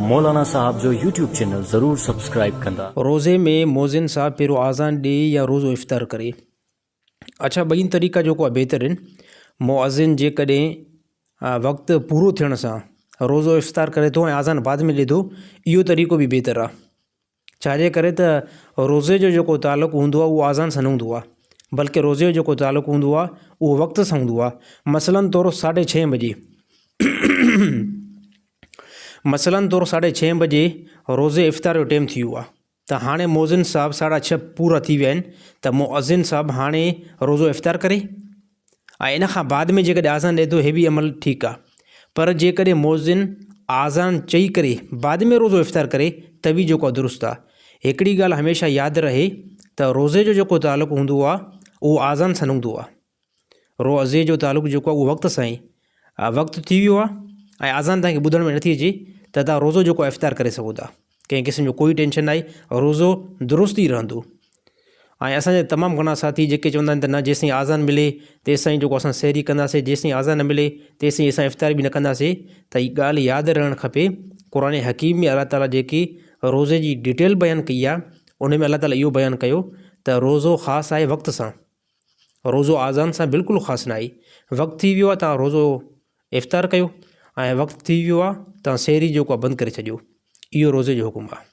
مولانا صاحب جو YouTube channel ضرور سبسڪرائيب ڪندا. روزي ۾ موذن صاحب پهريون آذان ڏي يا روزو افطار ڪري؟ اڇا ٻئي طريقا جيڪو آهي بهتر آهن مؤذن جيڪڏهن وقت پورو ٿيڻ سان روزو افطار ڪري ٿو ۽ آذان بعد ۾ ڏي ٿو اهو طريقو به بهتر آهي ڇاجي ڪري ته روزي جو جيڪو تعلق هوندو آهي اهو آذان سان نه هوندو آهي بلڪه روزي جو جيڪو تعلق هوندو آهي اهو وقت سان هوندو آهي مثلاً طور ساڍي ڇهين بجي مثلاً طور ساڍي ڇهين بجي روزي افطار جو ٽيم ٿي ويو آهي ته هاڻي مؤذن صاحب ساڍا ڇهه پورا ٿي ويا آهن ته مؤذن صاحب هاڻي روزو افطار ڪري ۽ ان کان بعد ۾ جيڪڏهن آذان ڏئي ٿو هي به عمل ٺيڪ آهي پر جيڪڏهن مؤذن آذان چئي ڪري بعد ۾ روزو افطار ڪري ته به جيڪو درست آهي هڪڙي ڳالهه هميشه ياد رهي ته روزي جو جيڪو تعلق هوندو آهي اهو آذان سان نه هوندو آهي روزي جو تعلق جيڪو آهي اهو وقت سان آهي وقت ٿي ويو آهي ۽ اذان توهان کي ٻڌڻ ۾ نٿي اچي ته توهان روزو جيڪو آهي افطار ڪري سگهو ٿا ڪنهن قسم جو ڪوئي ٽينشن ناهي روزو درست ئي رهندو ۽ اسان جا تمام گهڻا ساٿي جيڪي چوندا آهن ته نه جيسين آذان ملي تيسين جيڪو اسان سحري ڪنداسين جيسين آذان نه ملي تيسين اسان افطار به نه ڪنداسين ته هي ڳالهه ياد رهڻ کپي قرآن حڪيم ۾ الله تعاليٰ جيڪي روزي جي ڊيٽيل بيان ڪئي آهي ان ۾ الله تعاليٰ اهو بيان ڪيو ته روزو خاص آهي وقت سان روزو آذان سان بلڪل خاص ناهي. وقت ٿي ويو آهي توهان روزو افطار ڪيو ۽ وقت ٿي ويو آهي توهان سحري جيڪو آهي بند ڪري ڇڏيو. اهو روزي جو حڪم آهي.